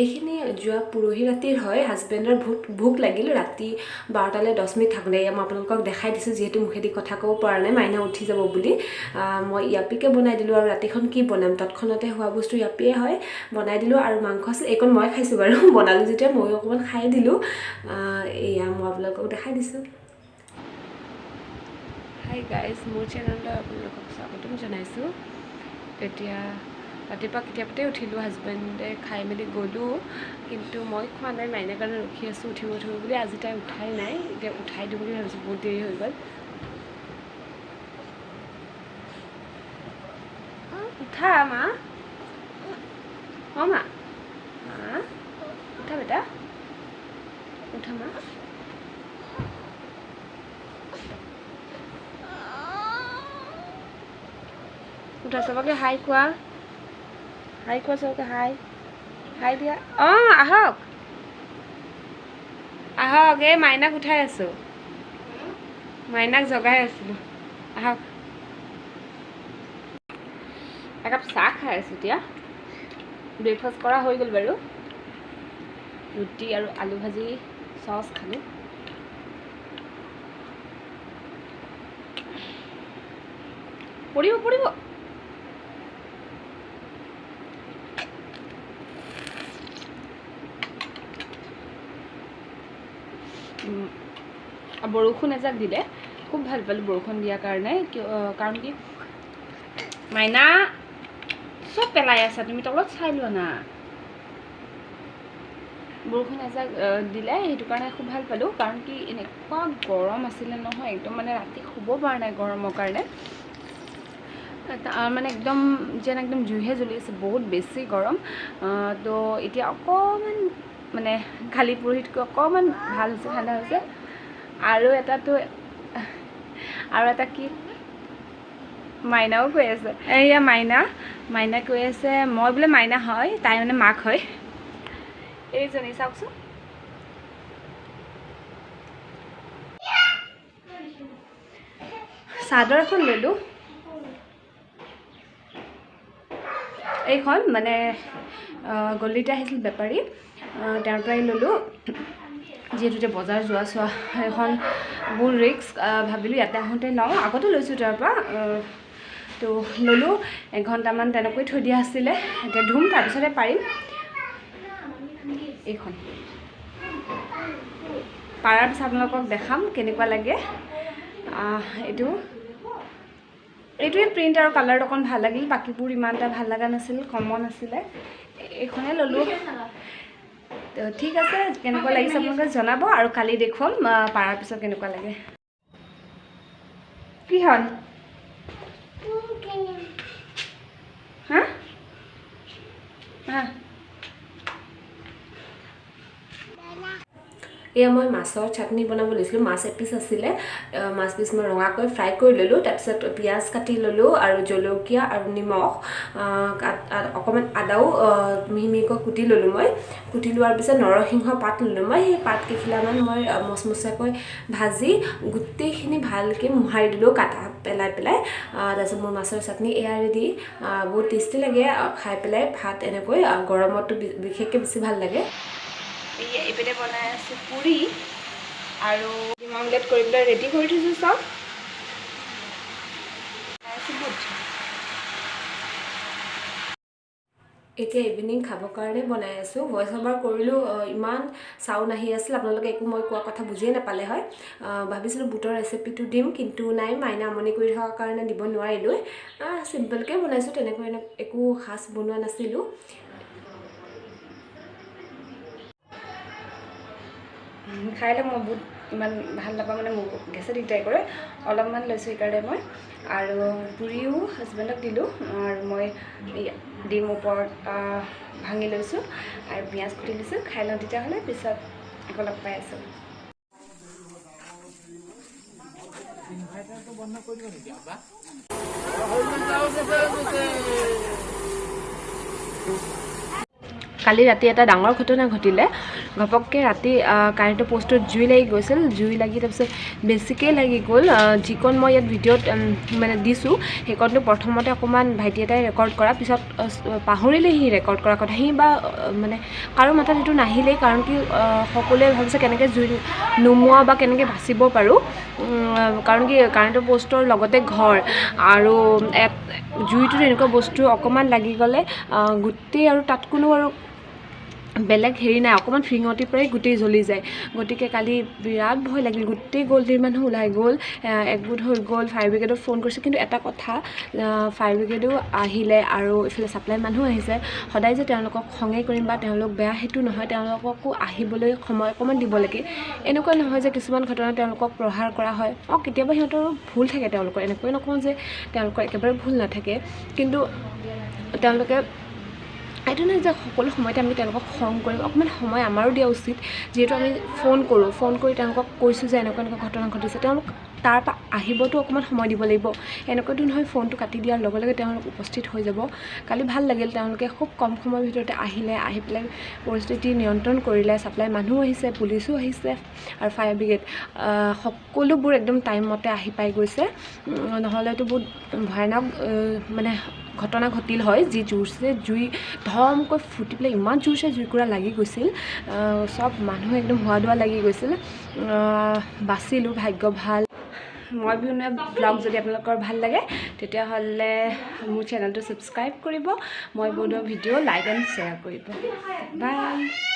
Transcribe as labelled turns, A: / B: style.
A: এইখিনি যোৱা পৰহি ৰাতিৰ হয়। হাজবেণ্ডৰ ভোক লাগিল ৰাতি 12টালৈ 10 মিনিট থাকোঁতে। এয়া মই আপোনালোকক দেখাই দিছোঁ, যিহেতু মুখেদি কথা ক'ব পৰা নাই, মাইনা উঠি যাব বুলি মই য়াপিকে বনাই দিলোঁ। আৰু ৰাতিখন কি বনাম, তৎক্ষণাতে হোৱা বস্তু য়াপিয়ে হয়, বনাই দিলোঁ। আৰু মাংস আছিল, এইকণ মই খাইছোঁ বাৰু, বনালোঁ যেতিয়া ময়ো অকণমান খাই দিলোঁ। এয়া মই আপোনালোকক দেখাই দিছোঁ। হাই গাইজ, মোৰ চেনেললৈ আপোনালোকক স্বাগতম জনাইছোঁ। এতিয়া ৰাতিপুৱা কেতিয়াবাতে উঠিলোঁ, হাজবেণ্ডে খাই মেলি গ'লোঁ, কিন্তু মই খোৱা নাই, মাইনাৰ কাৰণে ৰখি আছোঁ উঠিব উঠিব বুলি। আজি তাই উঠাই নাই, এতিয়া উঠাই দিওঁ বুলি ভাবিছোঁ, বহুত দেৰি হৈ গ'ল। উঠা মা, অঁ মা, মা উঠা বেটা, উঠা মা। উঠা, চবকে হাই কোৱা, হাই কোৱা চবকে, হাই হাই দিয়া। অঁ আহক আহক, এই মাইনাক উঠাই আছোঁ, মাইনাক জগাই আছিলোঁ, আহক। একাপ চাহ খাই আছোঁ এতিয়া। ব্ৰেকফাষ্ট কৰা হৈ গ'ল বাৰু, ৰুটি আৰু আলু ভাজি চচ খালোঁ। পৰিব পৰিব। বৰষুণ এজাক দিলে, খুব ভাল পালোঁ বৰষুণ দিয়াৰ কাৰণে। কিয়, কাৰণ কি মাইনা চব পেলাই আছা তুমি, তলত চাই লোৱা না। বৰষুণ এজাক দিলে, সেইটো কাৰণে খুব ভাল পালোঁ, কাৰণ কি এনেকুৱা গৰম আছিলে নহয়, একদম মানে ৰাতি শুব পৰা নাই গৰমৰ কাৰণে, মানে একদম যেন একদম জুইহে জ্বলি আছে, বহুত বেছি গৰম। তো এতিয়া অকণমান মানে কালি পৰহিতকৈ অকণমান ভাল হৈছে, ঠাণ্ডা হৈছে। আৰু এটাতো আৰু এটা কি মাইনাও কৈ আছে, এইয়া মাইনা, মাইনা কৈ আছে মই বোলে মাইনা হয়, তাই মানে মাক হয় এইজনী, চাওকচোন। চাদৰ এখন ল'লোঁ, এইখন মানে গলিতে আহিছিল বেপাৰী, তেওঁৰ পৰাই ল'লোঁ। যিহেতু এতিয়া বজাৰ যোৱা চোৱা সেইখন বহুত ৰিস্ক, ভাবিলোঁ ইয়াতে আহোঁতে লওঁ, আগতে লৈছোঁ তেওঁৰ পৰা, তো ল'লোঁ। এঘণ্টামান তেনেকৈ থৈ দিয়া আছিলে, এতিয়া ধুম তাৰপিছতে পাৰিম। এইখন পাৰাৰ পিছত আপোনালোকক দেখাম কেনেকুৱা লাগে। এইটো এইটোৱে প্ৰিণ্ট আৰু কালাৰটো অকণ ভাল লাগিল, বাকীবোৰ ইমান এটা ভাল লগা নাছিল, কমন আছিলে, এইখনে ল'লোঁ। তো ঠিক আছে, কেনেকুৱা লাগিছে আপোনালোকে জনাব, আৰু কালি দেখুৱাম পাৰাৰ পিছত কেনেকুৱা লাগে। কি হ'ল হা হা? এয়া মই মাছৰ চাটনি বনাব লৈছিলোঁ। মাছ এপিচ আছিলে, মাছ পিচ মই ৰঙাকৈ ফ্ৰাই কৰি ল'লোঁ, তাৰপিছত পিঁয়াজ কাটি ল'লোঁ আৰু জলকীয়া আৰু নিমখ, অকণমান আদাও মিহি মিহিকৈ কুটি ল'লোঁ মই। কুটি লোৱাৰ পিছত নৰসিংহ পাত ল'লোঁ মই, সেই পাত কেইখিলামান মই মচমচীয়াকৈ ভাজি গোটেইখিনি ভালকৈ মোহাৰি দিলোঁ কাটা পেলাই পেলাই। তাৰপিছত মোৰ মাছৰ চাটনি এয়া ৰেডি। বহুত টেষ্টি লাগে খাই পেলাই ভাত এনেকৈ, গৰমততো বিশেষকৈ বেছি ভাল লাগে। এইপিনে বনাই আছোঁ পুৰি আৰু ডিম অমলেট কৰিবলৈ ৰেডি কৰি থৈছোঁ চব। বুট এতিয়া ইভিনিং খাবৰ কাৰণে বনাই আছোঁ। ভইচ অভাৰ কৰিলোঁ, ইমান চাউণ্ড আহি আছিল, আপোনালোকে একো মই কোৱা কথা বুজিয়ে নাপালে হয়। ভাবিছিলোঁ বুটৰ ৰেচিপিটো দিম, কিন্তু নাই, মাইনা আমনি কৰি থকাৰ কাৰণে দিব নোৱাৰিলোঁ। চিম্পলকৈ বনাইছোঁ, তেনেকৈ একো সাজ বনোৱা নাছিলোঁ। খাই লৈ মই বুট ইমান ভাল নাপাওঁ, মানে মোক গেছে দিগদাৰ কৰে, অলপমান লৈছোঁ সেইকাৰণে মই। আৰু পুৰিও হাজবেণ্ডক দিলোঁ, আৰু মই ডিম ওপৰত ভাঙি লৈছোঁ আৰু পিঁয়াজ কুটি লৈছোঁ। খাই লওঁ তেতিয়াহ'লে, পিছত আকৌ লগ পাই আছোঁ। কালি ৰাতি এটা ডাঙৰ ঘটনা ঘটিলে। ঘপককৈ ৰাতি কাৰেণ্টৰ প'ষ্টত জুই লাগি গৈছিল। জুই লাগি তাৰপিছত বেছিকৈ লাগি গ'ল। যিকণ মই ইয়াত ভিডিঅ'ত মানে দিছোঁ সেইকণটো প্ৰথমতে অকণমান ভাইটি এটাই ৰেকৰ্ড কৰা, পিছত পাহৰিলে সি ৰেকৰ্ড কৰাৰ কথা। সি বা মানে কাৰো মাথাত সেইটো নাহিলেই, কাৰণ কি সকলোৱে ভাবিছে কেনেকৈ জুই নুমোৱা বা কেনেকৈ বাচিব পাৰোঁ, কাৰণ কি কাৰেণ্টৰ প'ষ্টৰ লগতে ঘৰ আৰু জুইটো এনেকুৱা বস্তু অকণমান লাগি গ'লে গোটেই আৰু তাত কোনো আৰু বেলেগ হেৰি নাই, অকণমান ফিৰিঙতিৰ পৰাই গোটেই জ্বলি যায়। গতিকে কালি বিৰাট ভয় লাগিল, গোটেই গলিৰ মানুহ ওলাই গ'ল, একগোট হৈ গ'ল। ফায়াৰ ব্ৰিগেডত ফোন কৰিছে। কিন্তু এটা কথা, ফায়াৰ ব্ৰিগেডো আহিলে আৰু ইফালে ছাপ্লাই মানুহ আহিছে। সদায় যে তেওঁলোকক খঙে কৰিম বা তেওঁলোক বেয়া সেইটো নহয়, তেওঁলোককো আহিবলৈ সময় অকণমান দিব লাগে। এনেকুৱা নহয় যে কিছুমান ঘটনা তেওঁলোকক প্ৰহাৰ কৰা হয়। অঁ, কেতিয়াবা সিহঁতৰো ভুল থাকে, তেওঁলোকৰ এনেকৈ নকওঁ যে তেওঁলোকৰ একেবাৰে ভুল নাথাকে, কিন্তু তেওঁলোকে এইটো নহয় যে সকলো সময়তে আমি তেওঁলোকক খং কৰিম। অকণমান সময় আমাৰো দিয়া উচিত। যিহেতু আমি ফোন কৰোঁ, ফোন কৰি তেওঁলোকক কৈছোঁ যে এনেকুৱা এনেকুৱা ঘটনা ঘটিছে, তেওঁলোক তাৰপৰা আহিবতো অকণমান সময় দিব লাগিব। এনেকুৱাতো নহয় ফোনটো কাটি দিয়াৰ লগে লগে তেওঁলোক উপস্থিত হৈ যাব। কালি ভাল লাগিল, তেওঁলোকে খুব কম সময়ৰ ভিতৰতে আহিলে, আহি পেলাই পৰিস্থিতি নিয়ন্ত্ৰণ কৰিলে। ছাপ্লাই মানুহো আহিছে, পুলিচো আহিছে আৰু ফায়াৰ ব্ৰিগেড সকলোবোৰ একদম টাইমমতে আহি পাই গৈছে। নহ'লেতো বহুত ভয়ানক মানে ঘটনা ঘটিল হয়। যি জোৰছে জুই ধমকৈ ফুটি পেলাই ইমান জোৰছে জুইকুৰা লাগি গৈছিল, চব মানুহ একদম হোৱা দোৱা লাগি গৈছিল। বাচিলোঁ, ভাগ্য ভাল। মই বনোৱা ব্লগ যদি আপোনালোকৰ ভাল লাগে তেতিয়াহ'লে মোৰ চেনেলটো ছাবস্ক্ৰাইব কৰিব, মই বনোৱা ভিডিঅ' লাইক এণ্ড শ্বেয়াৰ কৰিব। বাই।